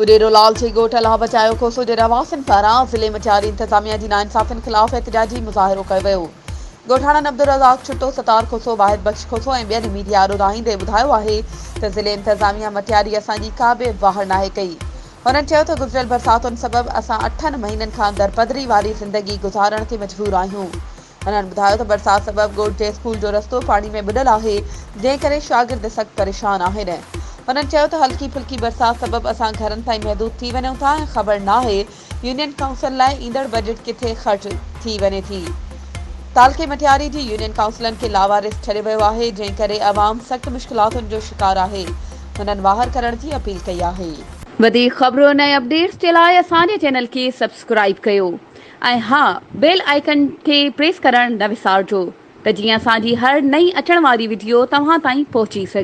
اڏيرو لال جي ڳوٺ الهه بچايو کوسو جي رهواسين پاران ضلعي مٽياري انتظاميا جي ناانصافين خلاف احتجاجي مظاهرو ڪيو ويو. ڳوٺاڻن عبدالرزاق ڇٽو، ستار کوسو، واحد بخش کوسو ۽ ٻين ميڊيا آڏو دانهيندي ٻڌايو آهي ته ضلعي انتظاميا مٽياري اسان جي ڪا به واهر ناهي ڪئي. هنن چيو ته گذريل برساتن سبب اسان اٺن مهينن کان درپدري واري زندگي گذارڻ تي مجبور آهيون. هنن ٻڌايو ته برسات سبب ڳوٺ جي اسڪول جو رستو پاڻي ۾ ٻڏل آهي، جنهن ڪري شاگرد سخت پريشان آهن. هنن چيو ته هلڪي ڦلڪي برسات سبب اسان گهرن تائين محدود ٿي وڃون ٿا ۽ خبر ناهي يونين ڪائونسل لاء ايندڙ بجيٽ ڪٿي خرچ ٿي وڃي ٿي. تعلقي مٽياري جي يونين ڪائونسلن کي لاوارث ڇڏيو ويو آهي، جنهن ڪري عوام سخت مشڪلاتن جو شڪار آهي. هنن واهر ڪرڻ جي اپيل ڪئي آهي. وڌيڪ خبرن ۽ اپڊيٽس جي لاء اسان جي چينل کي سبسڪرائيب ڪيو. ۽ ها بيل آئيڪن کي پريس ڪرڻ نه وسارجو ته جيئن اسان جي هر نئين اچڻ واري وڊيو توهان تائين پهچي سگهي.